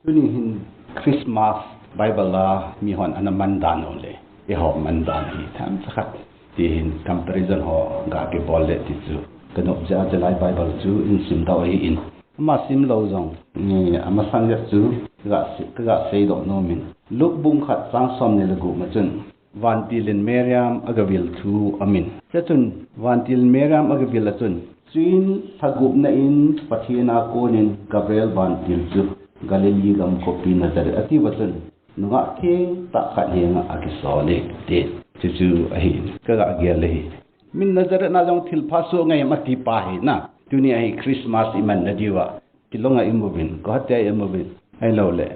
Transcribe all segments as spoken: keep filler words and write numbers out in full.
Tuni hin Christmas Bible a mihon ana man dan u le eiho man dan hi themcha khat ti hin comparison ho ga kibol le ti chu kanop jeh a, chulai Bible chu in sim tau ahin. Ama sim lou jong, eh, amasang jep chu kaga se-, kaga seidoh nom in. Luke bung khat chang som ni le gup ma chun, Vantil in Mariam agavil thu amin. Chuchun Vantil in Mariam agavil a chun, chuin lha gupna in Pathen a konin Gabriel vantil chu Galilee gam khopi Nazareth ati uva chun, nungah thengtah khat henga akisol e, ti. Chuchu ahi, kaga gel ahi. Min Nazareth na jong thilpha soh ngai em ati pa hi na. Tuni a hi Christmas iman na diuva Shillong a imu uvin, Guwahati a imu uvin, ahilou le,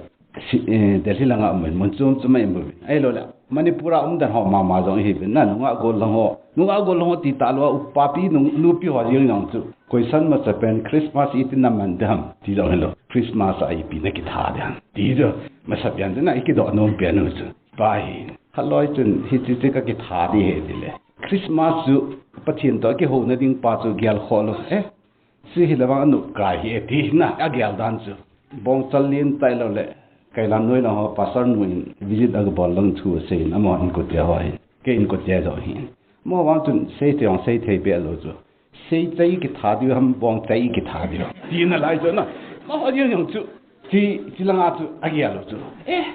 si-, eh, Delhi langa imu uvin, mun chom chom a imu uvin, ahilou le, Manipur a um dan ho mama jong ihi uvin na, nungah gollhang ho, nungah gollhang ho ti talou a, upa pi nung, nupi ho jeng jong chu, koisan masapen Christmas iti na man dem ti jong hilou, Christmas a ipi na kitha dem ti jong masapen chu na, ikidoh nom pen u chu. Pa hi, khat loi chun, hiche chu ka kitha ding ahi ti le, Christmas chu Pathen toh kihouna ding pa chu gel khoh lou, eh, Chu hi le vang anop kai hi e ti na, agel dan chu. Bongchal lentah lou le, kailam noi lang ho, pastor nu in visit aga bol lang thu asei in, amaho inkote ho hin, kei inkote jong hin. Amaho vang chun sei thei jong sei thei be lou chu. Sei chai kitha diu ham, bong chai kitha diu ham ti nalai chu na. Amaho jeng jong chu. Chi, chi langa chu agel lou chu. Eh,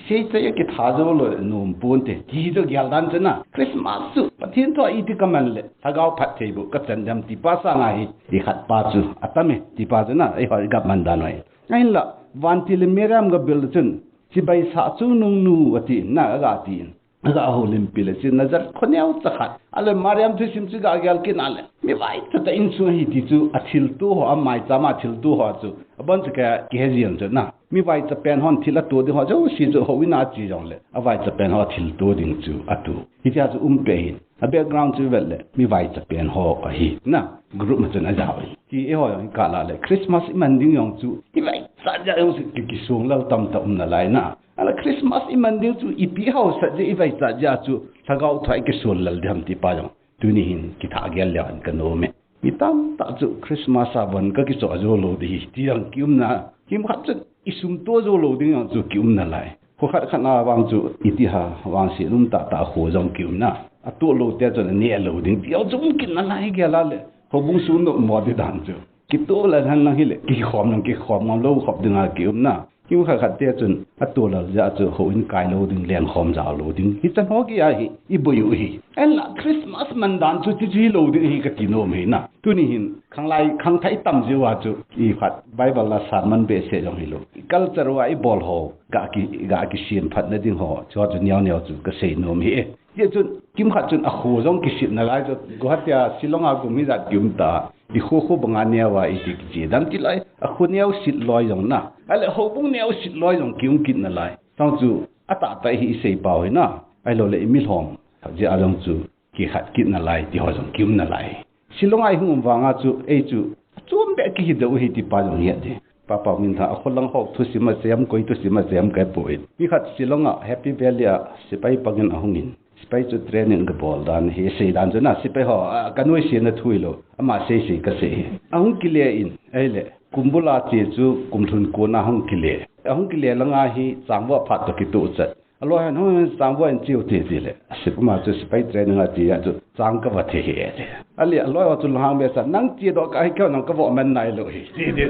Sei chai a kitha jou lou nom ponte, ti chu gel dan chu na. Christmas chu Pathen thu a iti kaman le, lhagao phattheiboh kachan dem ti pa sanga hi, ikhat pa chu atam e, ti pa chu na, eiho iga man dan u ahi. Ahinla, Vantil in Mariam gavil chun, chibai sah chu nungnu ati in na, aga ti in. Aga houlimpi le, chu Nazareth kho neocha khat. Ahile Mariam thusim chu ga gel kit na le, mi vaicha tah insung ahi ti chu, athilto ho, amaicham a thilto ho chu, abon chu ka kihe jeng chu na. Mi vaicha pen hon thil ato ding ho jouse chu houin a che jong le, avaicha pen ho thil to ding chu ato. Hitia chu um peh hin. A background chu vet le, mi vaicha pen ho ahi na. Group ma chun ajao ahi. Ti eiho jong ikah la le, Christmas iman ding jong chu, ivaicha jeh jong chu ki, kisong lal tamtah um nalai na. Ahile Christmas iman ding chu, ipi haosa jeh ivaicha jeh chu, lhagao thua ikisol lal ding ham ti pa jong. Tuni hin kitha gel leu hen kanom e. Mi tamtah chu Christmas a von kakichoh jou lou ding ahi, ti jong kium na. Kimkhat chun isum to jou lou ding jong chu kium nalai. Kho khat khat na vang chu iti ha, vangset um tah tah kho jong kium na. Atoh lou te chun aneh lou ding, ti jong chu um kit nalai gel a le. Houbung sung nopmo ti dan chu. Kitoh lal hen lang hile, kikhom lang kikhom ngam lou khop ding a kium na. Kimkhat khat te chun, atoh lal jeh a chu houin kai lou ding, lengkhom jao lou ding. Hichan ho gei a hi, iboi u ahi. Ahinla Christmas man dan chu, ti chu hilou ding ahi kati nom ahi na. Tuni hin, khanglai, khangthah itam jeh uva chu, ikhat Bible a sermon behseh jong hilou. Culture uva ibol ho, ga ki, ga kisem phatna ding ho, chu chu neo neo chu kasei nom ahi e. Hijeh chun, kimkhat chun akho jong kisit nalai chu, Guwahati a, Shillong a kum hijat kium ta, ikho kho banga neo a iti kiche dan ti lai, akho neo sit loi jong na. Ahile houbung neo sit loi jong kium kit nalai. Chang chu, atah tah hi isei pau hi na. Ahilou le imilhom jeh a jong chu, kikhat kit nalai, ti ho jong kium nalai. Shillong a ihung um vanga chu, ei chu, achom beh kihi diu ahi ti pa jong het ding. Papa Minthang, akholang ho thusim asei am, koi thusim asei am kahe poi. Nikhat Shillong a Happy Valley a sepai pang in ahung in. Sepai chu training kabol dan hi, sei dan chu na, sepai ho, a, kanoise na thu hilou, ama seisei kasei hi. Ahung kile in, ahile, kum bul a che chu, kum lhun kon a hung kile. Ahung kile langa hi, changvah phat toh kitoh chat. Aloi hon, hung, changvah in cheu te ti le. Asei, ama chu sepai training a che a chu, chang kavah thei hi e ti. Ahile, aloi ho chu lunghang behseh a, nang chedoh kah hi keiho nang kavah man nailou hi. Ti, ti.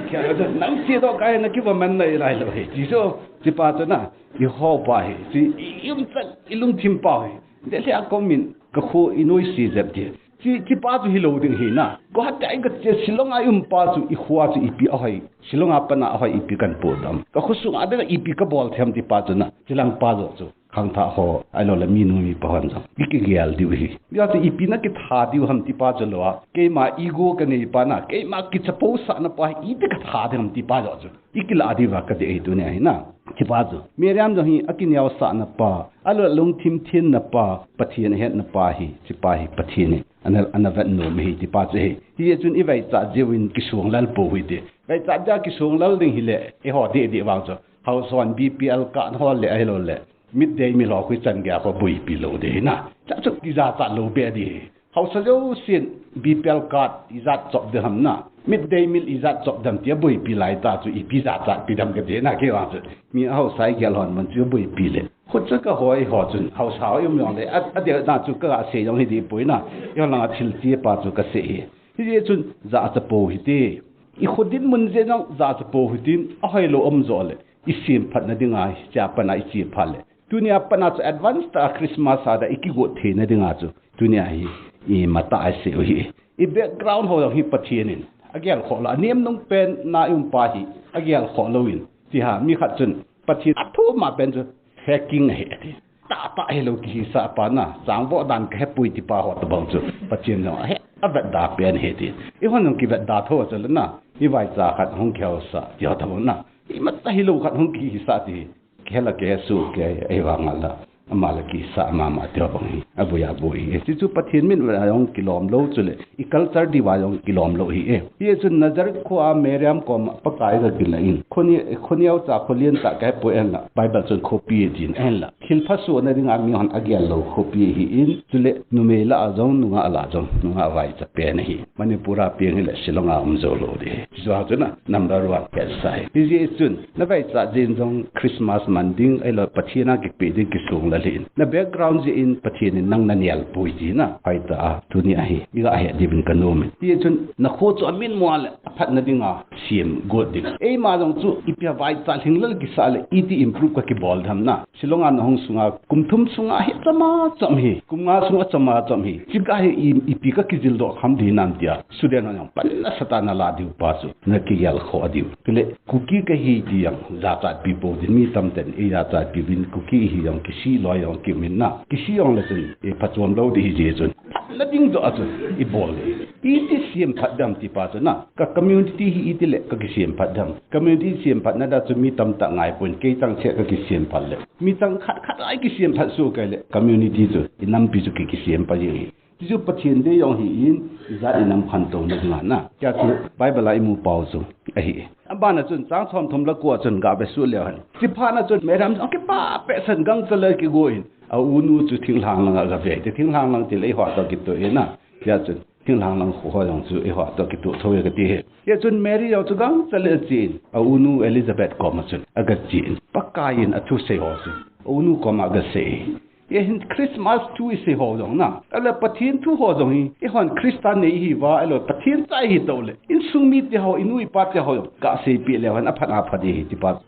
Keiho chu, nang chedoh kah hi nang kivah man nai, nailou hi. Ti chu, ti pa chu na, iho pa hi. Ti, i, i um chan, ilungthim pa hi. Delhi a kom in, kakho inoise jep ti. Chi, chi pa chu hilou ding ahi na. Guwahati a iga che, Shillong a i um pa chu, ikho a chu ipi ahoi. Shillong a pat a ahoi ipi kahin podoh am. Kakho sunga dinga ipi kabol them ti pa chu na. Chilang pa joh chu. Khangthah ho, ahilou le minu mipa hon jong. Ikigel diu ahi. Hijeh chun ipi na kitha diu ham ti pa chu lou a. Keima ego kanei pa na. Keima kichapo sahna pa hi iti katha diu ham ti pa joh chu. Ikilah diuva kadei ahi tuni ahi na. Ti pa chu. Mariam jong hi akineosahna pa, alungthim thenna pa, Pathen ahetna pa hi, ti pa hi Pathen hi. Ana, ana vet nom ahi, ti pa chu ahi. Hijeh chun ivaichat jeh uvin kisong lel pou hite. Vaichat jeh a kisong lel ding hile, eiho deh deh vang chu. Haosa hon B P L card ho le ahilou le. Midday meal ho koi chan gei a kho boipi lou ding ahi na. Cha chu kijachat lou be ding ahi. Haosa jousen B P L card ijat chop ding ham na. midday meal ijat chop dem tia boipi lai ta chu ipi jachat pi dem kati na kei vang chu. Mi haosa igel hon man chu boipi le. Khut chu kahoi ho chun haosa ho um jong le. A, adeh na chu kasei jong hi dipoi na. Iho langa thil che pa chu kasei hi. Hijeh chun jacha po hite. Ikho dinmun jeh jong jacha po hitin ahoilou um jo le. Isemphat na dinga hiche a pat na iche phat le. Tunia pat na chu advance tah a Christmas a da ikigot theina dinga chu. Tunia hi imatah a isei u hi. I background ho jong hi Pathen in agelkhoh lou, anem nung pen na ium pa hi agelkhoh louvin. Ti ha, mi khat chun Pathen athum a pen chu faking ahi ati. Tahtah hilou kihisah pa na, changvoh dan kahepoi ti pa ho tobang chu Pathen jong ahe, avetda pen ahi ti. Ihon jong kivetda tho chu le na, ivaicha khat hung kihaosa ti ho tobang na. Imatah hilou khat hung kihisah ti hi. Kihela kihesoh kei, ahivanga la. Ama la kisah mama ti ho bang hi. Aboi aboi hi. Hichu Pathen min uva jong kilom lou chule. I culture diuva jong kilom lou hi e. Hichun Nazareth khoa Mariam koma Pakai ga kilah in. Khoni, khoneo cha kholian cha kahepoi ahin la. Bible chun khopi tin ahin la. Thil phasohna dinga mihon agel lou khopi ahin. Chule numei lah a jong nungah lah a jong. Nungah vaicha pen ahi. Manipur a peng hile Shillong a um jou lou ding. Hichu a chun a number one cancer hi. Hijeh chun, na vaicha jeh in jong Christmas man ding, ahilou Pathen a kipeh ding kisong lel hih in. Na background jeh in Pathen in nang nanel poi ti na. Hoitah a, tunia hi, iga het diuvin kanom in. Hijeh chun, na kho chu amin mo le, aphatna dinga, sem got ding. Eima jong chu, ipi a vaicha lhinglel kisah le, iti improve kakibol dem na. Shillong a nahung sunga, kum thum sunga hi chama cham hi. Kum nga sunga chama cham hi. Chika hi i, ipi kakijil doh kham ding ham tia. Student ho jong pan nasatah a nala diu pa chu. Nakigel khoh diu. Chule Kuki kahi ti jong jachat pi pou ding mi tamtah in. Ijachat pi uvin Kuki hi jong kisih loi jong kimin na. Kisih jong le chun. Iphachom lou ding hijeh chun. Phatna ding doh a chun. Ibol ding. Iti semphat dem ti pa chu na. Ka community hi iti le kakisemphat dem. Community semphatna da chu mi tamtah ngai pon kei chang cheh kakisemphat le. Mi chang khat khat a ikisemphat soh kei le. Community chu inampi chu ki, kisemphat jeng hi. Hichu Pathen dei jong hi in ijat inam khantouna dinga na. Tia chu Bible a imu pau chu ahi. Abana chun chang som thum le ko a chun gave suh leu hen. Chiphat na chun Mariam jong kipah pehsen gangchal a kigo in. A unu chu thinglhang langa gave. Ti thinglhang lang ti le eiho toh kitoh e na. Tia chun. Thinglhang lang kho ho jong chu eiho toh kitoh tho e kati hi. Hijeh chun Mary jong chu gangchal a achen, a unu Elizabeth koma chun agachen. Pakai in athusei ho chu a unu koma agasei. Hiche hin Christmas thu isei ho jong na. Ahile Pathen thu ho jong hi, eihon Christian nei ihiuva, ahilou Pathen cha ihi tah le. Insung mite ho, inu ipa te ho jong kaseipeh leu hen aphat aphat ding ahi ti pa.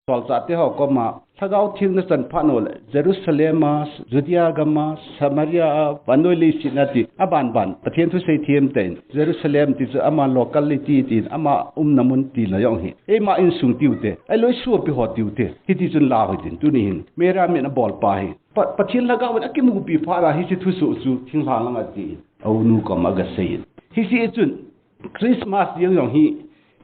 Solchah te ho koma, Lhagao Theng nachan phat uleh, Jerusalem a, Judea gam a, Samaria a, vannoi leiset a ti, aban ban, Pathen thu seithem tah in, Jerusalem ti chu ama locality tin, ama umna mun tina jong hi. Eima insung tiu te, ahilou isopi ho tiu te, hiti chun lau hitin, tuni hin, Mary min abol pa hi. Pa, Pathen Lhagao in akimupi phat a hiche thusoh chu, thinglhang langa achen, a unu koma agasei in. Hiche chun, Christmas jeng jong hi,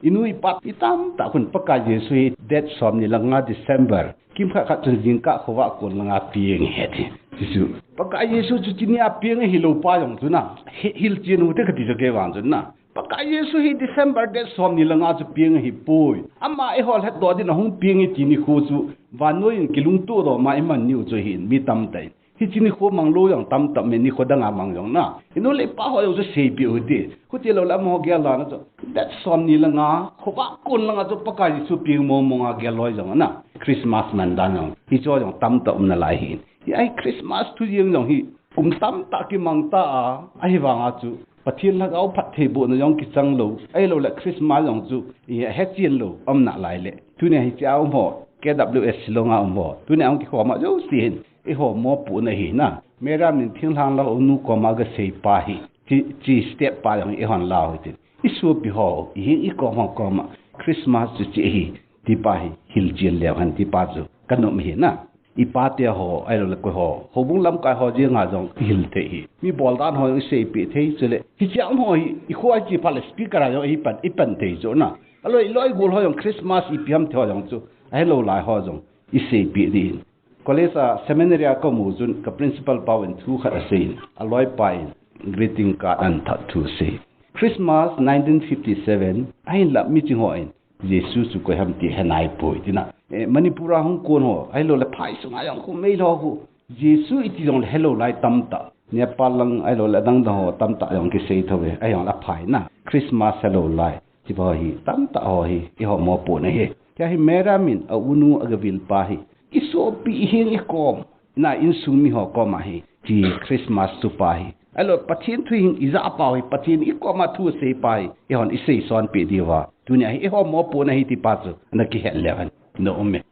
inu ipa mi tamtah khun Pakai Jesu hi date somni le nga December. Kimkhat khat chun jingkah khovah kon langa peng ahi ati. Hichu. Pakai Jesu chu chunia peng ahilou pa jong chu na. Hi, hilchen u te kati chu kei vang chun na. Pakai Jesu hi December date somni le nga chu peng ahipoi. Ama eiho lhatdoh din ahung peng e ti nikho chu. Vannoi in kilungtoh doh ma iman niu chu hin mi tamtah in. Hiche nikho manglou jong tamtah me nikho danga mang jong na. Inu le ipa ho jong chu seipeh u hite. Hiti lou le amaho gel lona chu. Date somni le nga, khovah kon langa chu Pakai Jesu peng mong mong a gel loi jong na. Christmas man dan jong. Hiche jong tamtah um nalai hi. Hi ahi Christmas thu jeng jong hi. Kum tamtah kimang ta a. Ahivanga chu. Pathen Lhagao phattheibohna jong kichang lou. Ahilou le Christmas jong chu. Ahechen lou. Um nalai le. Tunia hiche a um ho. K W S Shillong a um ho. Tunia hung kikhom a jouse hin. Eiho mopohna hi na. Mary min thinglhang lang unu koma agasei pa hi. Chi, chi step pa jong eihon lau hitin. Isopi ho, ihin ikom ho koma. Christmas chu hiche ahi. Ti pa hi. Hilchen leu hen ti pa chu. Kanom hi na. Ipa te ho, ahilou le koi ho. Houbung lamkai ho jenga jong ihil thei hi. Mi boldan ho jong iseipeh thei chule. Hiche a um ho hi, ikho a iche phat le speaker a jong ipan, ipan thei chu na. Ahilou, iloi gol ho jong Christmas ipi ham ti ho jong chu. Ahilou lai ho jong. Iseipeh ding. College a seminary a kamu chun ka principal pau in thu khat asei in, aloi pa in greeting card ahin that thu asei. Christmas nineteen fifty-seven, ahinla miching ho in, Jesu chu koi ham ti he naipoi tina. Eh, Manipur a hung kon ho, ahilou le phai sunga jong khu Meitei ho khu. Jesu iti jong le helou lai tamtah. Nepal lang ahilou le adang dang ho tamtah jong kisei thou ve, ahijong le aphai na. Christmas helou lai. Hiche ho hi, tamtah ho hi, eiho mopohna ahi. Hiche hi Mary min a unu a gavil pa hi. Isopi iheng ikom. Na insung mi ho koma hi. Hiche Christmas thupa hi. Ahilou, Pathen thu hin ija pa hi. Pathen ikoma thu asei pa hi. Eihon isei sonpeh diuva. Tunia hi, eiho mopohna ahi ti pa chu. Ana kihet leu hen. Na um e.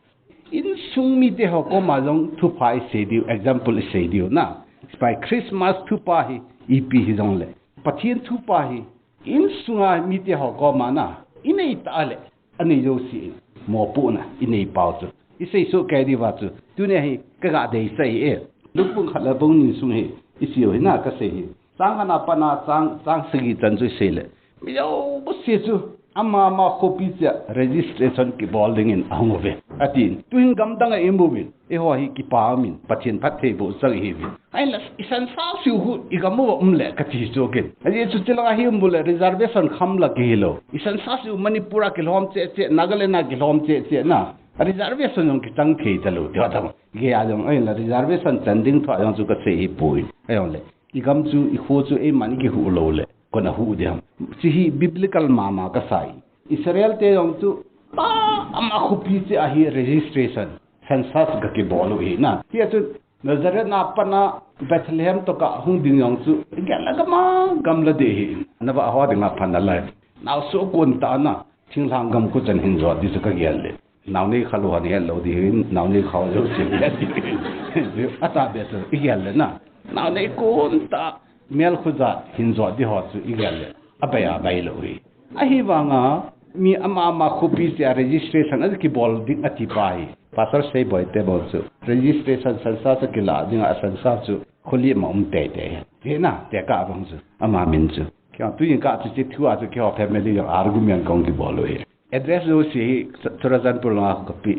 Insung mite ho koma jong thupha isei diu, example isei diu na. Hiche pa hi Christmas thupa hi, ipi hijongle. Pathen thupa hi, insunga mite ho koma na, inei tah le, anei jouse, mopohna, inei pau chu. Isei soh kei diuva chu, tunia hi, kaga deisah e. Luke bung khat le bung ni sung hi, isei u hi na kasei hi. Chang khatna pat a chang, chang sagi chan chu isei le. Mi jouse chu, ama ama khopi cheh a registration kibol dingin ahung uve. Atin, tuhin gamdang a ium uvin, eiho hi kipa umin, Pathen phattheiboh chang ihiuvin. Ahinla, isansa seiu khu, igam uva um le, kati chu ken. Ajeh chu chulanga hi um u le, reservation kham la kihi lou. Isansa seiu Manipur a kilhom cheh cheh, Nagaland a kilhom cheh cheh na. A reservation jong kichang thei talou, ti ho tah. Gei a jong, ahinla reservation chan ding thu a jong chu kasei hipoi. Ahijongle. Igam chu, ikho chu, eiman ikihuh lou le. Koi in ahuh ding ham. Hiche hi biblical mama kasei. Israel te jong chu, pa ama khopi cheh a hi registration, census ga kibol u hi na. Hia chu Nazareth a pat a Bethlehem toh kah hung ding jong chu, gel a gam a gam la ding hi. Nava ho dinga pha nalai. Naosoh kon tah na, thinglhang gam khu chan hin jot ding chu kagel le. Naonei khalou hon het lou ding hin, naonei khao jouse het ding hin. Atahbeh chu, igel le na. Naonei kon tah, mel khu jat hin jot ding ho chu igel le, abai abai lou hi. Ahivanga, mi ama ama khopi cheh a registration a kibol ding ati pa hi. Pastor Seiboi te bou chu, registration census a kila dinga census chu, kholim a um teitei hi. Hina, tekah bang chu, ama min chu. Kei tuin kah chu hiche thu a chu keiho family jong argument kahung kibol u hi. Address jouse hi, Churachandpur langa khu kapeh.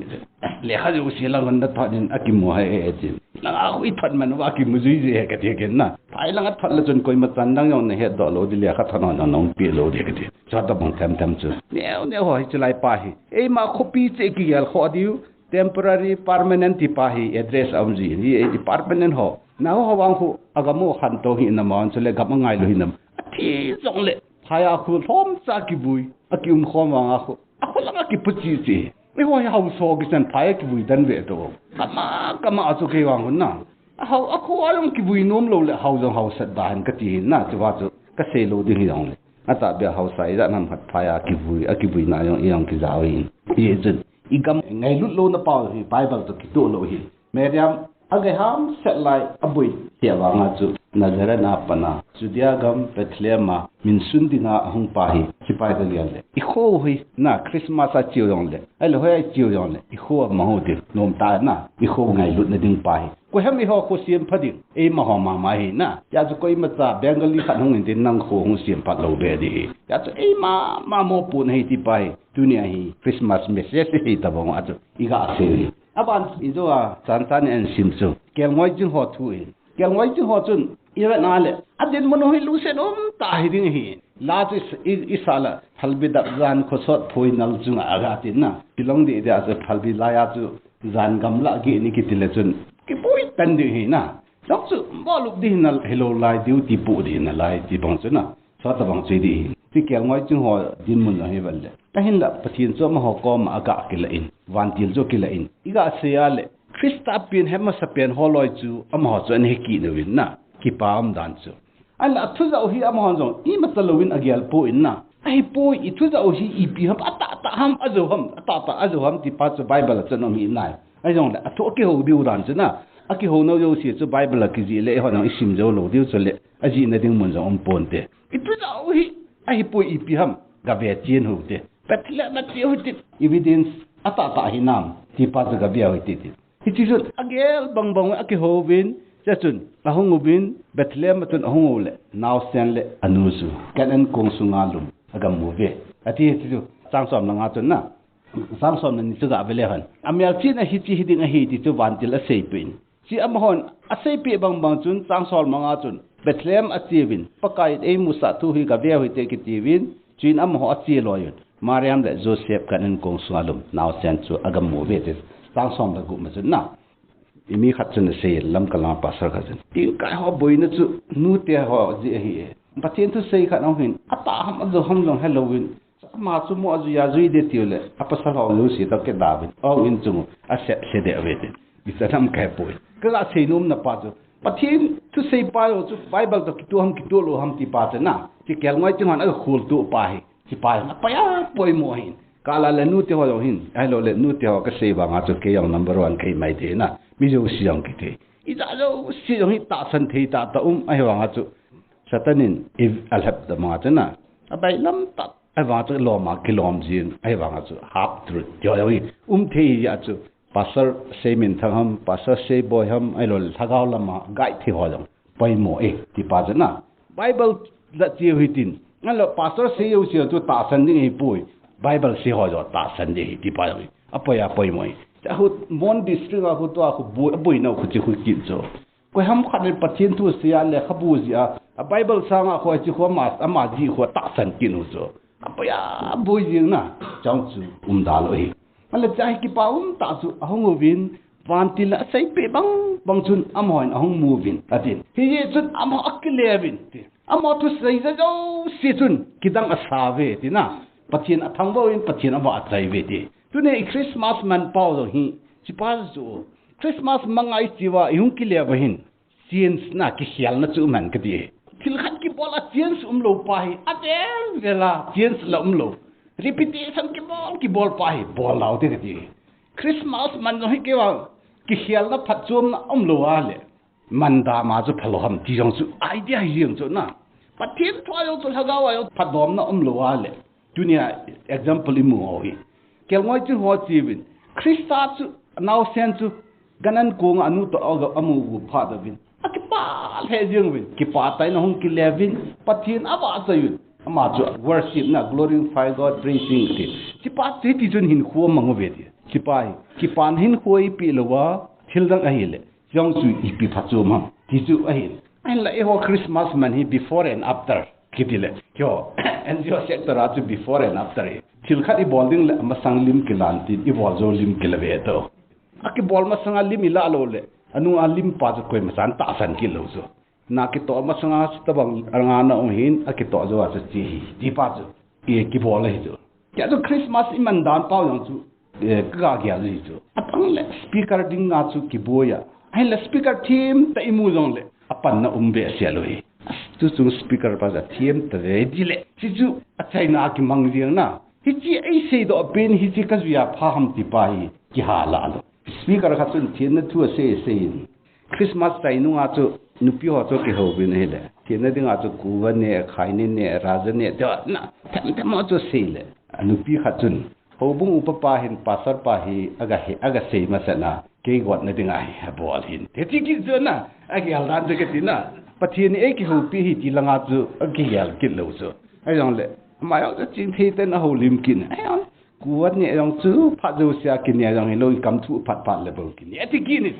Lekha jouse lang hon nathot in akimu hai e, e, tin. Langa khu ithot man uva akimu jui je he kati ken na. Phai langa thot le chun koima chan dang jong nahet doh lou ding, lekha thot hon jong nahung peh lou ding kati. Chutobang them them chu. Neo neo ho hiche lai pa hi. Eima khopi cheh kigel khoh diu. Temporary, permanent ti pa hi address a um ji. Hi, hi permanent ho. Nangho vang khu agam u khantou hinam, chule gam a ngailou hinam. Athi jongle. Phai a khu lhomcha kivui, akium khom vang a khu, akho langa kipu chi chi. Eiho hi haosa kichan phai a kivui dan ve to. Kama, kama a chu kei vang hun na. Ahao, akho a jong kivui nom lou le, hao jong haosat da hen kati hin na, chuva chu kasei lou ding hi jong le. Atahbeh a haosa ijat ham khat phai a kivui, akivuina jong, ijong kija u hin. Hijeh chun, igam ngailut louna pau hi Bible toh kitoh lou hi. Mary in, agei hamset lai, aboi, tia vanga chu, Nazareth a pat a, Judea gam, Bethlehem a, min sun dinga ahung pa hi, hiche pa hi kagel le. Ikho hi, na, Christmas a cheu jong le, ahilou hoi a cheu jong le, ikho a mang u ding, nom tah na, ikho ngailutna ding pa hi. Koiham eiho kho sempha ding, eima ho mama hi na, hijeh chu koimacha, Bengali khat hung in tin nang kho hung sempha lou be ding hi. Hijeh chu eima, ma mopohna hi ti pa hi, tunia hi, Christmas message hi tabang a chu, iga sei hi. Aban ijo a, chan chan in sim chu. Kelngoi ching ho thu hi. Kelngoi ching ho chun, ivet na le. Adinmun u hi lungset um tah hi ding hi. La chu is, i, isa la, phalbi dap jan khosot phui nal chunga aga tin na. Kilong dih dih a chu phalbi lai a chu jan gamla gih ni kiti le chun. Kipui tan ding hi na. Jong chu, bolup ding hi na hilou lai, duty pu ding hi na lai, ti bang chu na. Chutobang chu hi ding hi. Ti kelngoi ching ho dinmun jong hi vel le. Ahinla, Pathen chu amaho koma aga kilah in, vantil chu kilah in. Iga sei a le, Christa pen he masapen holoi chu, amaho chu ana he kit uvin na, kipa um dan chu. Ahinla, athu jat u hi amahon jong, imacha louvin agel poi na. Ahipoi, ithu jat u hi ipi ham, atahtah ham, ajou ham, atahtah ajou ham, ti pa chu Bible a chun um hi nai. Ahijongle, athu akihou diu dan chu na. Akihou nau jouse chu Bible a kijih le, eihon jong isim jou lou diu chu le, ajihna ding mun jong um ponte. Ithu jat u hi, ahipoi ipi ham, gave chen u hite. Bethlehem a che u hite, evidence atahtah hinam, ti pa chu gave u hite ti. Hiche chun agel bang bang uva akihouvin, chuchun ahung uvin, Bethlehem a chun ahung u le, naosen le anu chu, Canaan kong sunga lum, agamu uve. Ati hiche chu, chang som le nga chun na, chang som le ni chu gave le hen. Amelchihna hiche hi ding ahi ti chu vantil aseipeh in. Hiche amahon aseipeh bang bang chun chang som le nga chun Bethlehem a che uvin, Pakai in eimusah thu hi gave u hite kiti uvin, chuin amaho ache loi un. Mariam le Joseph Canaan kong sunga lum naosen chu agamu uve ti chang som le gup ma chun na. Imi khat chun asei, Lamka langa pastor khat chun. Tingkai ho boina chu nute ho jeh ahi e. Pathen thusei khat ahung hin, atah ham ajou ham jong helouvin, Ama chu mo ajui ajui de tiu le, a pasal ho lu si to ke da bin. O in chung, a se, se de ve te. Bisa nam kai poi. Ka ga sei nom na pa chu. Pathen thusei pa lo chu Bible to kitu ham kitu lo ham ti pa chu na. Ti kel ngoi ti man a khul tu pa hi. Ti pa na pa ya poi mo hin. Ka la le nu te ho lo hin. Ai lo le nu te ho ka sei ba nga chu ke yong number one kai mai te na. Mi jo si yong ki te. I ja jo si yong hi ta san thei ta ta um ai wa nga chu. Satan in i a lhep da ma chu na. A bai lam ta. Ai wa chu lom a ki lom jin. Ai wa nga chu half truth. Jo jo hi. Um thei ya chu. Pastor Seiminthang ham, Pastor Seiboi ham, ai lo le lhagao lama guide thei ho jong poimo e, ti pa jong na. Bible la chiu hi tin. Ai lo Pastor Sei yo chiu chu tahsan ding hi poi. Bible sei ho jong tahsan ding hi ti pa jong. A poi a poimo e. Cha hu Mon district a hu to a hu boi, boi na hu chi hu kin cho. Koi ham khat le Pathen thu sei a le kha bu ji a. A Bible sang a hu chi hu ma, ama ji hu tahsan kin hu cho. A poi a boi jing na. Chang chu um da lo hi. Ala cha hi kipa um ta chu ahung uvin, vantil a sei pe bang bang chun amahon ahung mu uvin, atin. Hi ye chun amaho akile uvin, ti. Amaho thusei ja jo si chun, kidang asa ve, ti na. Pathen athangvah in, Pathen avahchoi ve, ti. Tuni i Christmas man pau jong hi, chi pa chu. Christmas mang a i chi uva, i hung kile uva hin. Change na kikhelna chu man ka ti. Thil khat kibol a change um lo pa hi. A vel vel a change la um lo. Repetition kibol, kibol pa hi. Bol lau te ka ti. Christmas man jong hi kei va kikhelna phatchomna um lo a le. Man da ma chu phalo ham ti jong chu idea hi jong chu na. Pathen thu a jong chu lhagao a jong phatdomna um lo a le. Tunia example i mu ho hi. Kelngoi chu ho chiuvin. Krista chu naosen chu Kanan kong a anu to aga amu u phat uvin. Akipa lheh jing uvin. Kipa tah in ahung kile uvin. Pathen avahchoi uvin. Ama chu worship na glorify God, praising ti. Chi pa chu hiti chun hinkho amang uve ti. Chi pa hi. Kipan hinkho eipeh lou a thil dang ahile. Jong chu ipi phatchom ham. Ti chu ahi. Ahinla eiho Christmas man hi before and after. Kiti le. Kio. N G O sector a chu before and after hi. Thil khat i bol ding le masang lim kilan tin i bol jou lim kila ve to. A kibol masang a lim i la lo le. Anu a lim pa chu koima chan tahsan kit lou chu. Na kitoh masang a chu tabang anga na um hin a kitoh jou a chu chi hi. Ti pa chu. I kibol ahi chu. Kei chu Christmas i man dan pau jong chu. Eh, ka ga gel ji chu. Atang le speaker ding a chu kiboi a. Ahinla speaker thim ta i mu jong le. Apanna um behseh lou hi. Chu chung speaker pa chu thim ta ve di le. Chi chu achaina kimang jing na. Hichi ei seidoh pen hichi ka jui a pha ham ti pa hi. Kiha la lo. Speaker khat chun themna thu asei sei in. Christmas chai nunga chu nupi ho chu kihouvin ahile. Themna dinga chu kuva ne, khaini ne, raja ne, tia na. Them them ho chu sei le. A nupi khat chun. Houbung upa pa hin pastor pa hi aga he, aga sei masat na. Kei gotna dinga hi abol hin. Te ti kit chu na. Agel dan chu kati na. Pathen in ei kihoupi hi ti langa chu agel kit lou chu. Ahi jong le. Ama jong chu chingthei ten ahoulim kit. Ahi jong. Kuva ne jong chu phat jousea kine jong hilou, i kam thu phat phat le bol kine. Ati kine.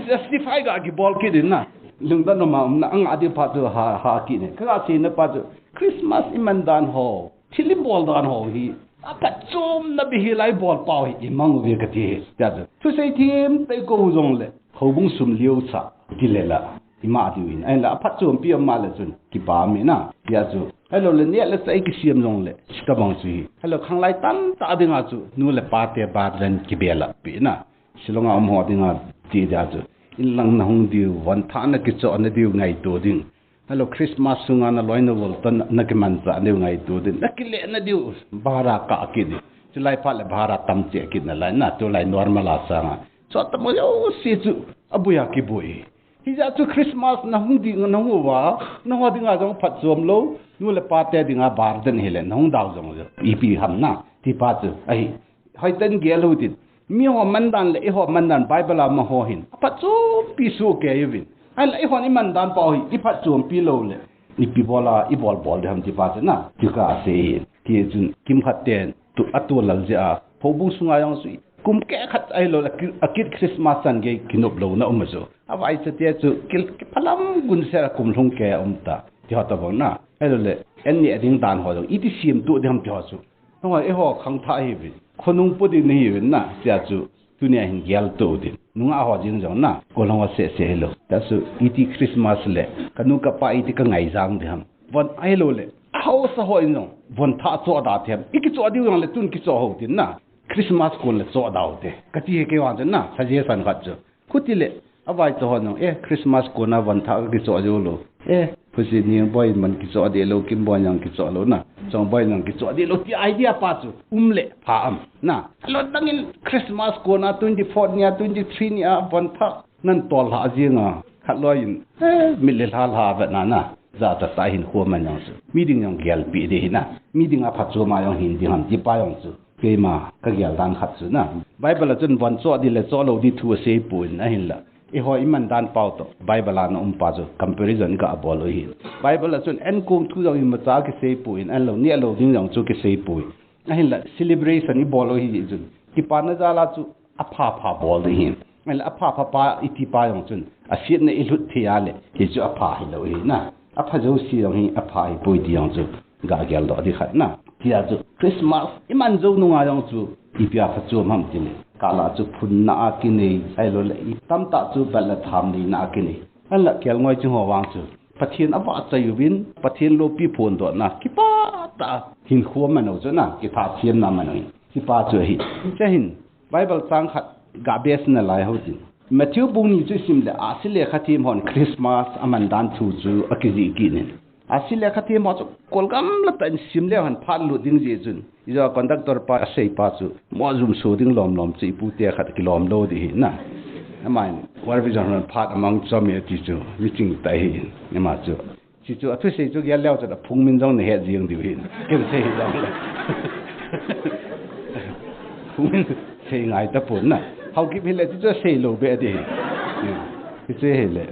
Justify ga kibol kit in na. Lungdon ma um na anga di phat chu ha, ha kine. Ka ga seina pa chu Christmas i man dan ho. Thil i bol dan ho hi. Aphatchomna bih hi lai bol pau hi i mang uve kati hi. Tia chu. Thusei thim tei kou jong le. Houbung sum liu sa. Ti le la. Ima diu hin, ahinla aphatchompi ama le chun, kipa mi na, tia chu. Hello le, neh le chah i kisiam jong le, chita bang chu hi. Hello, khanglai tamtah dinga chu, nu le pa te bar dan kibel a pi na. Shillong a um ho dinga ti dia chu. Inlang na hung diu, von thah na kichoh na diu ngaito ding. Hello, Christmas sunga na loi na gol to na, na kimanchah diu ngaito ding. Na kile na diu, bhara kah kit ding. Chulai phat le bhara tam cheh kit na lai na, tulai normal a sanga. Chua tamo jouse chu, aboi a kiboi. Hijeh chun Christmas na hung ding, na hung uva, nangho dinga jong phatchom lou, nu le pa te dinga bar den hile, na hung dau jong lou. Ipi ham na, ti pa chu, ahi. Hoiten gel u tin. Miho man dan le, eiho man dan, Bible a ma ho hin. Aphatchompi soh kei uvin. Ahinla eihon i man dan pau hi, i phatchompi lou le. Ipi bol a, i bol bol ding ham ti pa chu na, ti ka sei hin. Ti chun, kimkhat ten, tu, a tu lal jeh a, houbung sunga jong chu, Kum keh khat ahilou le, a kit Christmas chan gei kinop louna um a chu. Avaicha te chu, ki, kiphalam gun sel a kum lhung keh a um ta. Ti ho tabang na. Ahilou le, an neh ding dan ho jong. Iti siam tu ding ham ti ho chu. Hoi, eiho khangthah hi uvin. Khonung po ding nahi uvin na. Tia chu, tunia hin gel to ding. Nungah ho jing jong na. Ko lhung a seh seh hilou. Tia chu, iti Christmas le. Ka nu ka pa iti ka ngai jang ding ham. Von ahilou le. Hausa ho in jong von thah choh da them. I kichoh diu jong le tun kichoh hou tin na. Christmas kon le choh da u te. Kati hi kei vang chun na, suggestion khat chu. Khutile, avaicha hon jong, eh, Christmas kon a von thah ka kichoh diu lou. Eh, Phusi Ningboi in man kichoh deh lou, Kimboi in jong kichoh lou na. Chongboi in jong kichoh deh lou, ti idea pa chu. Um le, pha am. Na, alou dang in Christmas kon a twenty-four ni a, twenty-three ni a, von thah. Nan tol ha jing a, khat loi in, eh, mit le lha lha vet na na. Jachat tah hin khua man jong chu. Mi ding jong gelpi ding hi na. Mi ding a phatchom a jong hin ding ham ti pa jong chu. Keima ka gel dan khat chu na. Bible a chun von choh di le choh lou di thu asei poi ahinla. Eiho i man dan pau toh. Bible a na um pa chu comparison ka bol u hi. Bible a chun enkong thu jong imacha kisei poi ahinlo neh lou ding jong chu kisei poi. Ahinla celebration i bol u hi chun. Kipana jal a chu apha pha bol ding hi. Ahinla apha pha pa i ti pa jong chun. Asetna i lhut thei a le. Hi chu apha hi lou hi na. Apha jouse jong hi apha hi poi ti jong chu. Ga gel doh di khat na. Tia chu Christmas i man jou nunga jong chu ipi a phatchom ham ti le. Kala chu phunna a kinei, ahilou le i tamtah chu bat le tham neina a kinei. Ahinla kelngoi ching ho vang chu. Pathen avahchoi uvin, Pathen loupi phondohna, kipah tah a hinkho aman u chu na, kitha siamna aman u hi. Kipah chu ahi. Che hin, Bible chang khat ga base nalai hou tin. Matthew bung ni chu sim le, ahsi le khathem hon Christmas aman dan thu chu akijih kit in. Ahsi le khathem ho chu kolgam la tah in sim le hon phat lut ding jeh chun. Ijo conductor pa asei pa chu mo jum so ding lom lom chu ipu te khat kilom lou di hi na. Amain, World Vision hon phat amang chom e ti chu, mi ching tah hi, ama chu. Chi chu, athusei chu gel leu chu, aphung min jong nahet jing diu hin. Ken sei hi jong le. Phung min sei ngai tapon na. Haokip hile, chi chu sei lou be di hi. Chi chu hile.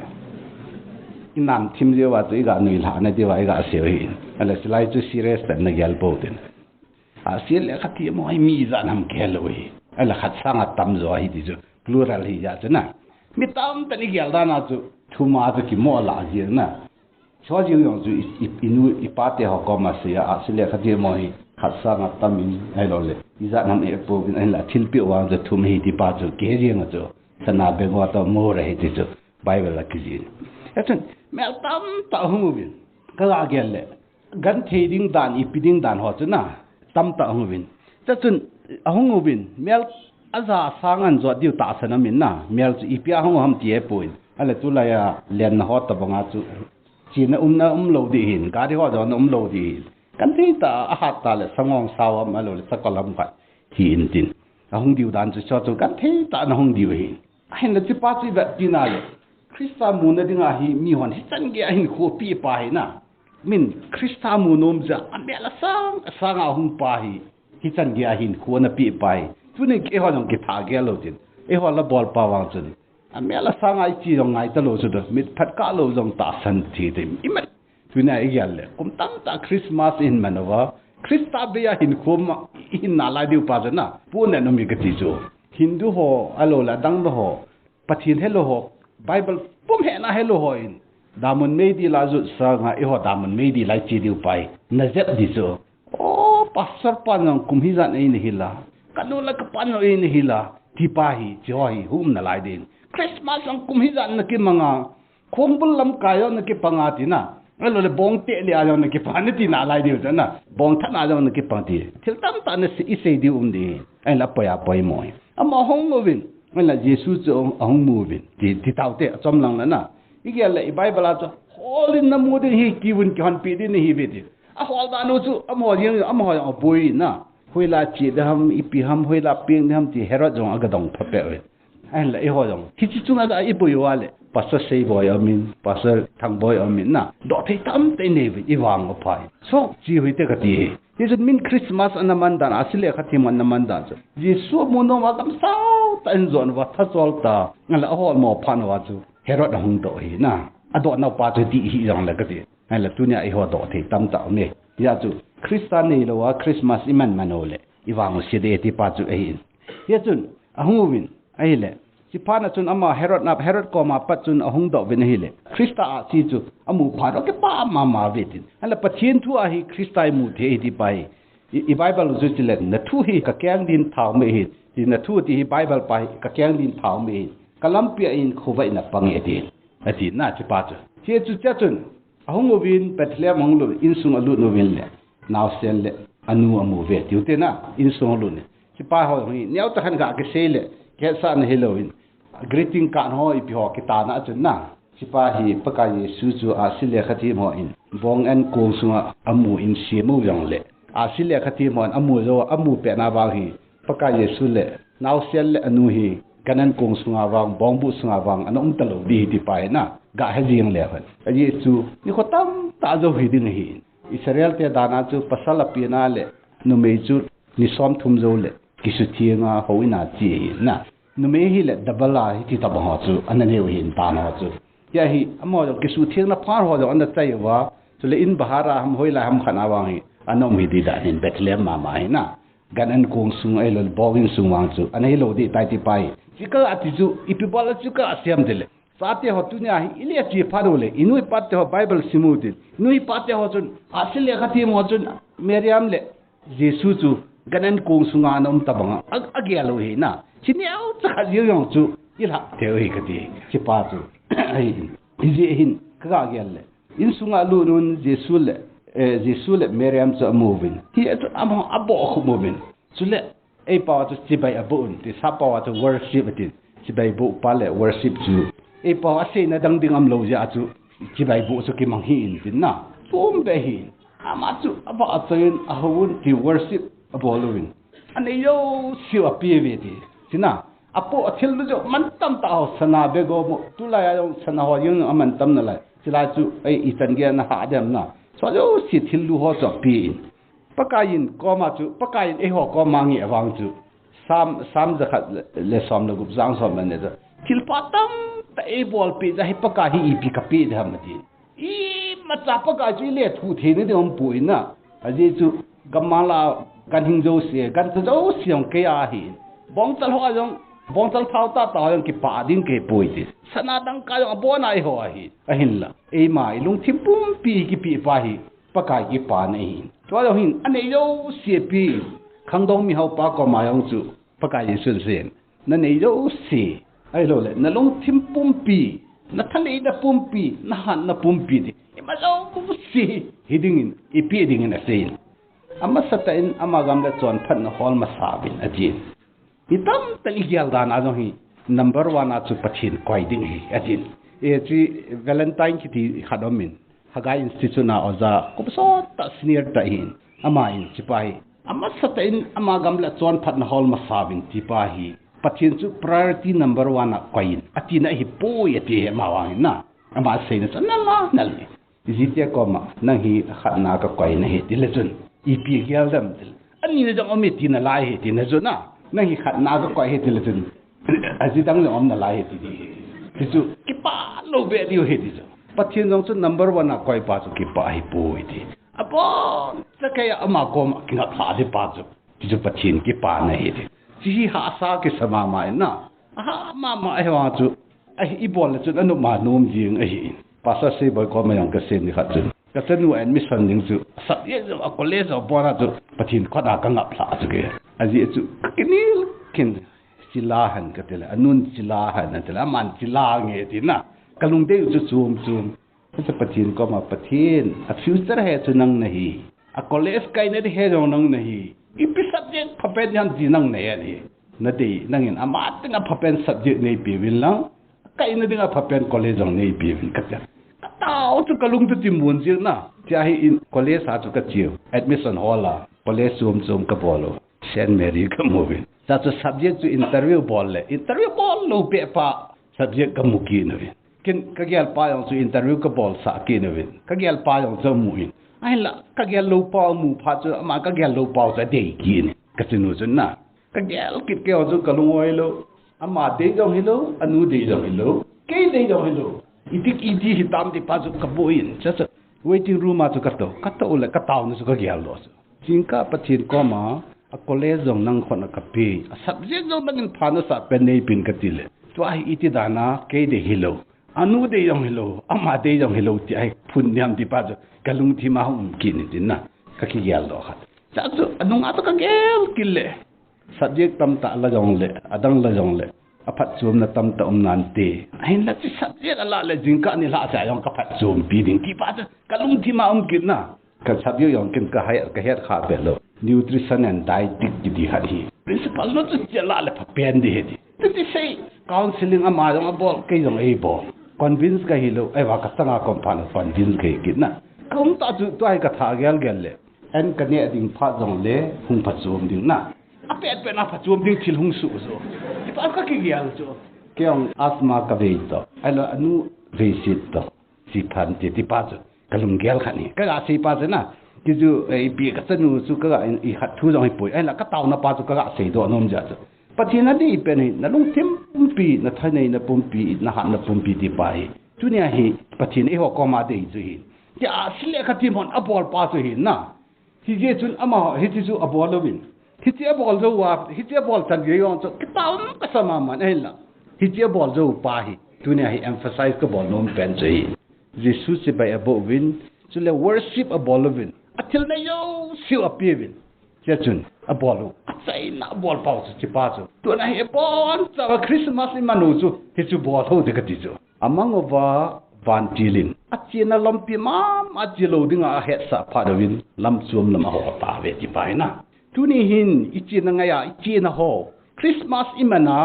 I nam thim jeh uva chu, i ga nuilhah na diuva, i ga sei u hin. Ahile, chulai chu serious tah in na gel pou tin. Ahsi le khathem ho hi mi ijat ham kihel u hi. Ahile, khat sanga tamjo ahi ti chu. Plural hi jeh chu na. Mi tamtah in i gel dan a chu. Thum a chu kimo lah jeng na. Chua jing jong chu i, i, i nu, i pa te ho koma sei a, ahsi le khathem ho hi khat sanga tam in, ahilou le. Ijat ham e pou in, ahinla thilpeh vang chu thum hi ti pa chu, kei jing a chu. Sana beng ho toh mo ra hi ti chu, Bible a kijih. Achun, mel tamtah hung uvin, ka ga gel le. Genthei ding dan, ipi ding dan ho chu na, tamtah hung uvin. Chachun, ahung uvin, mel aja sang an jot diu tahsan amin na, mel chu ipi a hung u ham ti e poi. Ahile tulai a, lenna ho tabang a chu. Chena umna umlou di hin, gari ho jong na umlou di hin. Genthei tah a hat tah le sangong sao am ahilou le sakol am khat hi in tin. Ahung diu dan chu cho chu genthei tah in ahung diu hin. Ahinla chi pa chu i vet tina le. Christa muna dinga hi mi hon hichan gei a hinkho apeh pa hi na. Min Christa mu nom jeh a amel asang, asang a hung pa hi. Hichan gei a hinkho ana peh pa hi. Tuni keiho jong kitha gel lou tin. Eiho la bol pa vang chun. Amel asang a i chi jong ngai talou chu do, mit phat kah lou jong tahsan thei te. I man, tuni a i gel le, kum tamtah Christmas i hin man uva, Christa bei a hinkho ma, i hin nalai diu pa chu na, pu ne nom i kati chu. Hindu ho, ahilou le adang ho, Pathen helou ho, Bible pum hena helou ho in, damun meidil a jot sanga eiho damun meidil a i che diu pa hi, na jep di chu. O, pastor pa jong kum hijat a eina hil a. Ka nu le ka pa jong eina hil a. Ti pa hi, chi ho hi, hung um nalai din. Christmas jong kum hijat a na kimang a. Khongbul lamkai jong na kipang a ti na. Ahilou le bong teh le a jong na kipang a na ti nalai diu chu na. Bong that na jong na kipang ti. Thil tamtah na sei, i sei diu um di. Ahinla poi a poimo hi. Ama hung uvin. Ahinla Jesu chu ahung mu uvin. Ti, ti tau te, achom lang na na. I gel le, i Bible a chu. Hol in na mu ding hi, kiu in kihonpi ding nahi ve ti. Ahol dan u chu, amaho jeng, amaho jong aboi na. Hoilai che ding ham, ipi ham, hoilai peng ding ham ti Herod jong aga dong pha peh uve. Ahinla eiho jong. Hiche chunga ga i boi uva le. Pastor Seiboi aum in, Pastor Thangboi aum in na. Doh thei tamtah i nei uve, i vang u phai. So, chi hui te kati hi. Hichun min Christmas ana man dan, ahsi le khathem ana man dan chu. Jesu mu nom a gamsau tah in jon uva, thachol tah. Ahinla ahol mo phat uva chu. Herod ahung doh hi na. Adoh nau pa chu ti hi jong le kati. Ahinla tunia eiho doh thei tamtah um e. Hijeh chun Christa neilou a Christmas i man man u le. I vang u se de ti pa chu ahi in. Hijeh chun ahung uvin ahile. Chuphat na chun ama Herod na, Herod koma pat chun ahung doh uvin ahile. Christa ahsi chu amu phat u kipah mama uve tin. Ahinla Pathen thu a hi Christa i mu thei hi ti pa hi. I, i Bible u chu chule na thu hi ka keng din thau me hi. Ti na thu ti hi Bible pa hi ka keng din thau me hi. Ka lampi a in khovah in a pang e ti. Ati na chu pa chu. Hiche chu che chun. Ahung uvin Bethlehem ahung lut, insung alut uvin le, naosen le anu amu ve, tiu te na, insung alut ni. Hichepa ho hi, neocha khan ga kisei le, kihetsahna hilou in. Greeting card ho, ipi ho, kitahna a chun na. Hichepa hi, Pakai Jesu chu ahsi le khathem hon, bong ankong sunga amu in simu jong le. Ahsi le khathem hon, amu jou, amu pet na vang hi, Pakai Jesu le, naosen le anu hi, gan ankong sunga vang, bongbuh sunga vang, ana um talou ding hi tipa hi na, ga he jing le hon. Ajeh chu, nikho tamtah jou hi ding ahi. Israel te dan a chu, pasal apen a le, numei chu, ni som thum jou le, kisutheng a, houin a che ahi na. Numei hi le, double a, hiti tabang ho chu, ana neiu hin tan ho chu. Hia hi, amaho jong, kisuthengna phat ho jong, ana chai uva, chule in bahar a ham, hoilai ham khat a vang hi, ana um hi ding dan hin, Bethlehem mama hi na. Gan ankong sung ahilou le, bong insung vang chu, ana hilou ding tai tipa hi. Hiche kah a ti chu, ipi bol a hiche kah a sem ti le. Chate ho tunia hi, i le che phat u le, i nu i pa te ho Bible sim u tin. I nu i pa te ho chun, ahsi le khathem ho chun, Mariam le, Jesu chu, gan ankong sunga ana um tabang a, a, agel u hi na. Hiche neocha khat jeng jong chu, i lhah thei u hi kati, hichepa chu. Ahi, hijeh hin, ka ga gel le. Insunga alut un Jesu le, eh, Jesu le Mariam chu amu uvin. Hia chu amaho abohkhup uvin. Chule, eipao chu chibai aboh un, ti sappao chu worship ati. Chibai boh pa le worship chu. Eipao aseina dang ding umlou jeh a chu, chibai boh chu kimang hih in tin na. Chom be hi. Ama chu avah achoi in ahou un ti worship abol uvin. Anei jouse u ape uve ti. Ti na. Apoh athil jouse mantam tah ho, sana bag ho mo, tulai a jong sana ho jong amantam nalai. Chulai chu ei ichan gei a nahah dem na. Chujouse thil lu ho chu ape in. Pakai in koma chu, Pakai in eiho koma ngeh vang chu. Sam, Sam jakhat le, le som le gup, chang som le ni chu. Thil pha tamtah eibolpeh jeh a hi Pakai hi ipi kapeh ding ham ati. Imacha Pakai chu i lethuh theina ding umpoi na. Ajeh chu, gamla, ganhing jouse, gancha jouse jong kei a ahi. Bongchal ho a jong, bongchal thao tahtah ho jong kipah ding kei poi ti. Sana dangka jong abon a eiho ahi. Ahinla, eima i lungthim pumpi kipeh pa hi, Pakai kipana ahi. Chua jong hin, anei jouse pe, khangdong mihaopa koma jong chu, Pakai Jesun asei in, nanei jouse, ahilou le, nalungthim pumpi, nathaneina pumpi, nahatna pumpi ti. Ima jouse hi dingin, ipe dingin asei in. Amasatah in ama gam le chonphatna hol masa uvin ati. Mi tamtah in igel dan a jong hi number one a chu Pathen koi ding ahi ati. E chu Valentine kiti khat um in. Haggai Institute a oja, kum som tah senior tah ahin, ama in hichepa hi. Amasatah in ama gam le chonphatna hol masa uvin tipa hi. Pathen chu priority number one a koi in. Atina ahipoi ati hi ama vang in na. Ama aseina chu ana la nal in. Jite koma, nang hi khatna a kakoi nahi ti le chun. Ipi gel dem ti le. Anina jong um e tina lai ahi tina chun na. Nang hi khatna a kakoi ahi ti le chun. Aji dang jong um nalai ahi ti di. Ti chu, kipah lou be diu ahi ti chu. Pathen jong chu number one a koi pa chu kipah ahipoi ti. Abon, chakei a ama koma kingap lha di pa chu. Ti chu Pathen kipana ahi ti. Hiche hi hahsa kisa mama in na. Aha mama ahi vang chu. Ahi, ibol le chun anop ma nom jing ahi. Pastor Seiboi koma jong kasei nikhat chun. Kachanu admission ding chu. Subject jong a college jong pona chu. Pathen khut a kangap lha chu ke. Ajeh chu kakinel khin. Chila hen kati le, anun chila hen ati le, aman chila nge ati na. Kalungdei u chu chom chom. Hiche Pathen koma, Pathen, a future he chu nang nahi. A college kaina ding he jong nang nahi. Ipi subject phapen ham ti nang nahi ahi. Nadei, nangin ama dinga phapen subject neipe uvin lang. Kaina dinga phapen college jong neipe uvin kati. Katao chu kalung chu timun jing na. Tia hi in college a chu kache u. Admission hol a. College chom chom kabol u. Saint Mary kamu uvin. Cha chu subject chu interview bol le. Interview bol lou peh pa subject kamu kit uvin. Ken kagel pa jong chu interview kabolsah kit uvin. Kagel pa jong chu amu in. Ahinla, kagel lou pa amu phat chu ama kagel lou pa chu adei kit in. Kachanu chun na. Kagel kit kei jong chu kalung oi lou. Ama dei jong hilou, anu dei jong hilou. Kei dei jong hilou. Iti, iti hitam ti pa chu kaboi in. Cha chu waiting room a chu katou. Katou le kataona chu kagel lou chu. Jingkah Pathen koma, a college jong nang khut a kape, a subject jong nangin pha nasah pen neipen kati le. Tua hi iti dan a, kei dei hilou. Anu dei jong hilou, ama dei jong hilou, ti ahi phun niam ti pa chu, kalungthim a hung um kit in tin na, kakigel doh khat. Cha chu, anunga chu kagel kit le. Subject tamtah la jong le, adang la jong le. aphatchomna tamtah um nante. Ahinla chi subject ala le jingkah ni lhah sa jong kaphatchompi ding ti pa chu kalungthim a um kit na. Ka subject jong ken ka hai, ka het kha be lou. Nutrition and dietetic kiti khat hi. Principal nu chu chi ala le phapen di he ti. Ti ti sei counseling ama jong abol, kei jong eibol. Convince kahi lou, eiva kasanga kom phan convince kahi kit na. Ka um ta chu tua hi ka tha gel gel le. An ka neh ding phat jong le hung phachom ding na. Apet pet na phachom ding thil hung suh jo. Ti pa ka kigel chu. Kei jong asthma ka vei to. Ahilou anu vei sit to. Chi phan ti ti pa chu. Ka lunggel khat ni. Ka ga sei pa chu na. Ti chu, eh, ipi ka chanu chu ka ga i khat thu jong hi poi. Ahinla ka taona pa chu ka ga sei doh nom jeh chu. Pathen adei pen hi, na lungthim pumpi, na thaneina pumpi, na hatna pumpi ti pa hi. Tunia hi, Pathen eiho koma dei chu hi. Ti a, sil le kha thim hon abol pa chu hi na. Hijeh chun ama, hiche chu abol louvin. Hiche abol jou a, hiche abol chan gei jong chu, kitaona kasa mama na ahinla. Hiche abol jou pa hi. Tunia hi emphasize kabol nom pen chu hi. Jesu chibai aboh uvin, chule worship abol uvin. Athil nei jouse u apeuvin. Hichun, abol u. Achaina abol pau chu, chi pa chu. Tuna hi abon chauva Christmas iman u chu, hichu bol u te kati chu. Amang uva vantil in. Achena lampi mama che lou dinga ahetsah phat uvin, lam chom lam aho tauve ti pa hi na. Tuni hin, ichena ngai a, ichena ho. Christmas iman a,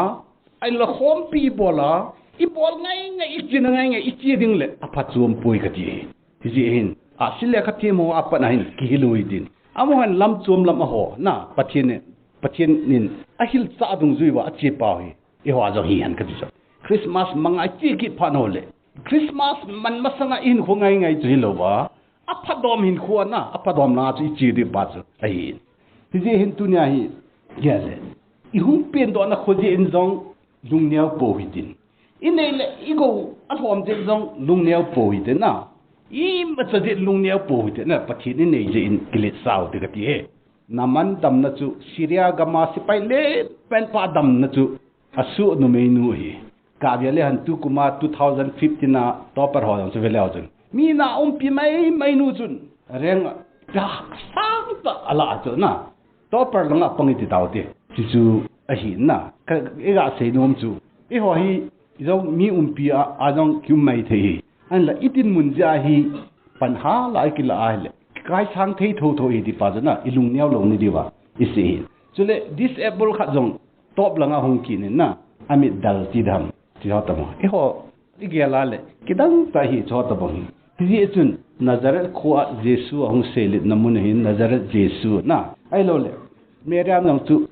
ahinla khompi bol a, ibol ngai ngai, ichena ngai ngai, iche ding le, aphatchom poi kati hi. Hijeh hin, a sil le kha thim ho apat na hin, kihil u hitin. Amaho hin lam chom lam aho, na, Pathen in, Pathen in, ahilchah dungjui uva, ache pau hi. Eiho a jong hi hen kati chu. Christmas manga iche kit phat u le. Christmas man masanga ihinkho ngai ngai chu hilouva. Aphadom hinkho na, aphadom langa chu iche ding pa chu ahi. Hijeh hin tunia hi, gel le. Ihung pendohna kho jeh in jong lungneo pou hitin. Inei le igou alhom jeh in jong lungneo pou hitin na. Imacha jeh in lungneo pou hitin na, Pathen inei jeh in kiletsah u te kati hi. Naaman damna chu Syria gam a sepai len pen pa damna chu Asuh numeinu hi. Kave le han tukum a two thousand fifteen a topper ho jong chu ve leu chun. Mi na umpi mai mai nu chun. Rank a sang ta ala chu na. Topper langa pang iti tau te. Chu chu ahi na. Ka, iga sei nom chu. Eiho hi jong mi umpi a, a jong kium mai thei hi. Ahinla itin mun jeh hi pan ha la kila a le. Kai sang thei tho tho hi ti pa chu na. Ilungneo lou ni diuva. Isei hi. Chule disable khat jong top langa hung kit in na, amit dal ti dam, ti ho tabang. Eiho, igel a le, kidang tah hi chu ho tabang hi. Hijeh chun, Nazareth khoa Jesu ahung seilet na mun hin, Nazareth Jesu na. Ahilou le, Mary a nang chu,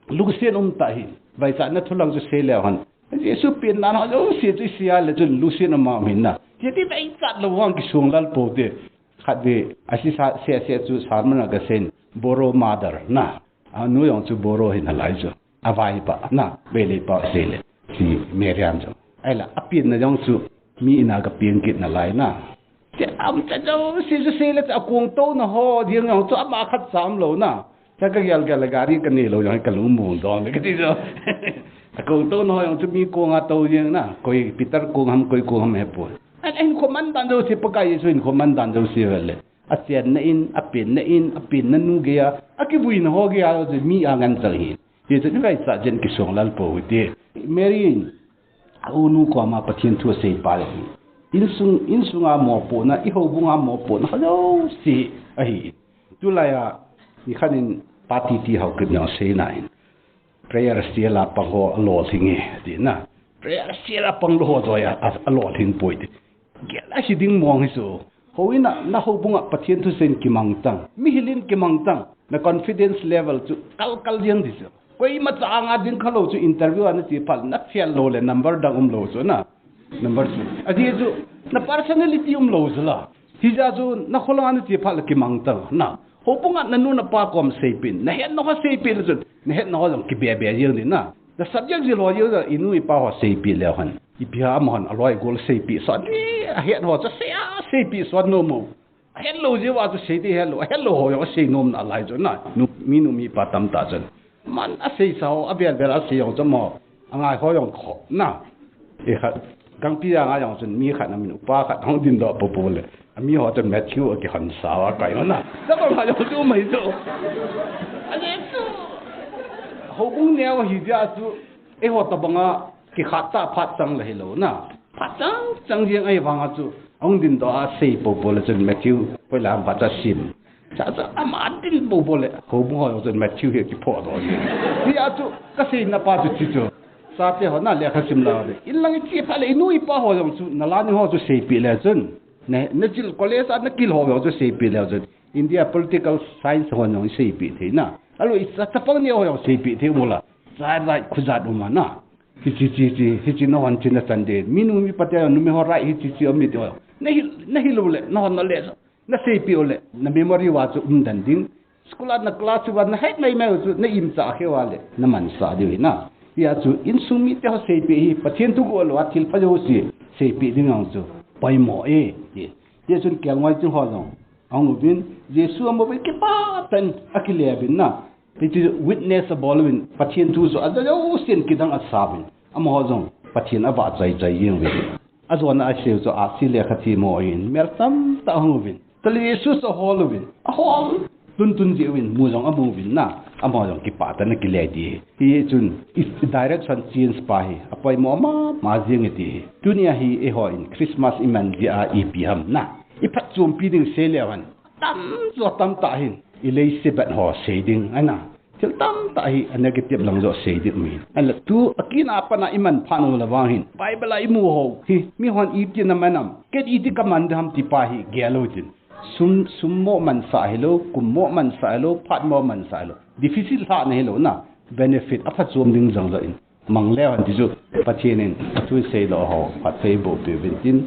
lungset um tah hi, vaichatna thu lang chu sei leu hen. Jesu penna ho jouse chu isei a le chun lungset um a um hin na. Hiti vaichat lou vang kisung lal pou te. Khatvei, asei sa, se, se chu sermon a kasei in, Borrow mother na. Anu jong chu borrow hi nalai chu. Avaipa, na, vei leipa sei le. Hi Mary a jong. Ahinla, apenna jong chu, mi in a kapen kit nalai na. Che am cha jouse chu sei le, akong touna ho, ding jong chu ama khat cha um lou na. Cha kagel gel le gari kanei lou jong kalung mong dong le kati chu. Akong touna ho jong chu mi kong a tou jeng na. Koi Peter kong ham, koi kong ham hepoi. Ahin, ahinkho man dan jouse Pakai Jesu hinkho man dan jouse vele. Achenna in, apenna in, apenna nu gei a, akivuina ho gei a, mi a ngen chang hi. Hichu ivaichat jeh in kisung lal pou hite. Mary in, a unu koma Pathen thu asei pa le hi. Insung, insunga mopohna, ihoubunga mopohna, kha jouse ahi. Tulai a, nikhat in party ti hou kit nau sei na in. Prayer cell a pang ho alolhing e, ti na. Prayer cell a pang lou ho joh a, a, alolhing poi ti. Gel ahi ding mong hi chu. Houin a, na houbung a Pathen thusei in kimang tang. Mihil in kimang tang. Na confidence level chu kal kal jeng di chu. Koima cha anga ding kha lou chu interview a nache phat na fail lou le number dang um lou chu na. Number two. Ajeh chu, na personality um lou chu la. Hijeh chun, na kholanga nache phat le kimang tang, na. Houbunga nanu napa kom seipeh in, nahetna ho seipeh le chun, nahetna ho jong kibe be jeng ding na. Na subject jil ho jeng jong, inu ipa ho seipeh leu hen. Ipi ham hon, aloi gol seipeh sot, ni ahet ho chu sei a seipeh sot nom u. Ahet lou jeh uva chu sei ding het lou, ahet lou ho jong asei nom nalai chu na. Nu, mi nu mi pa tamtah chun. Man asei sa ho, avel vel asei jong chu mo. Angai ho jong kho, na. E khat, gangpi a ngai jong chun mi khat na min upa khat hung din doh popo le. Ami ho chun Matthew akihon sa a kai na. Sa ko ngai jong chu mai chu. Ajeh chu. Houbung neo hi jeh chu. Eiho tabanga Kikhat ta phat chang le hilou na. Phat chang chang jeng ahi vang a chu. Ahung din doh a sei popo le chun Matthew, poi la ba cha sim. Cha cha ama din popo le. Ho bu ho chun Matthew hi kipho doh jeng. Hia chu ka seina pa chu chi chu. Chate ho na lekha sim la le. In lang i chi pha le i nu i pa ho jong chu na la ni ho chu seipeh le chun. Na, na jil college a na kil ho jong chu seipeh le chun. India political science ho jong seipeh thei na. Alo i cha chapang ni ho jong seipeh thei mo la. Cha rai khu jat um na. Hichi chi chi, hichi na hon chi na chan de. Mi nu mi pa te nu mi ho rai hichi chi om mi te ho. Na hi, na hilou le, na hon na le. Na seipeh u le, na memory va chu um den ding. School a na class va na het mai mai u chu, na imcha khe va le, na mansah diu hi na. Hia chu, insung mite ho seipeh hi, Pathen thu go lou a thil pha jouse, seipeh ding ang chu, poimo e, ti. Hia chun kelngoi ching ho jong, ahung uvin, Jesu amu uvin kipah tah in, akile uvin na. Hichu witness abol uvin, Pathen thu chu aja jousen kidang asa uvin. Amaho jong Pathen avah chai chai jeng uvin. Ajona asei u chu ahsi le kha thi mo in, mel tamtah ahung uvin. Tale Jesu chu ahol uvin. Ahol tun tun jeh uvin, mu jong amu uvin na. Amaho jong kipah tah in akile di. Hichun, i direction change pa hi, apoimo mama jeng e ti hi. Tunia hi eihon Christmas iman jeh a ipi ham na. I phatchompi ding sei leu hen. Tamjo tamtah hin, i leiset bet ho sei ding, ana. Thil tamtah hi a negative lang jo sei ding um in. Ahinla tu, akina pat a iman phat u le vang hin. Bible a imu ho, hi, mi hon iti na man am. Ken iti kaman ding ham ti pa hi, gel u tin. Sum, sum mo mansah hilou, kum mo mansah hilou, phat mo mansah hilou. Deficit lhah na hilou na. Benefit a phatchom ding jong jo in. Mang leu hen ti chu Pathen in athu sei lou ho, phatthei boh peh uvin tin,